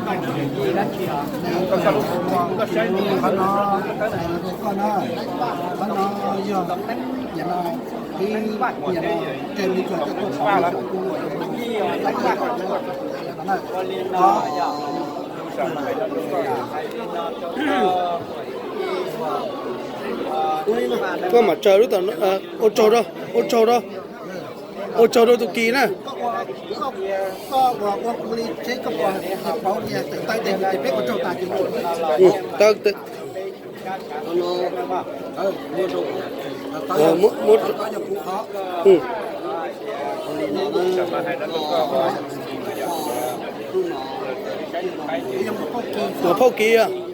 Qhov no, qhov no yog, nim no, ib, nim no, ces li cas coj tuaj pov, koj mam tsaws lub, ua tsaug rau, ua tsaug rau, ua tsaug rau tus kis na. Phauj kis.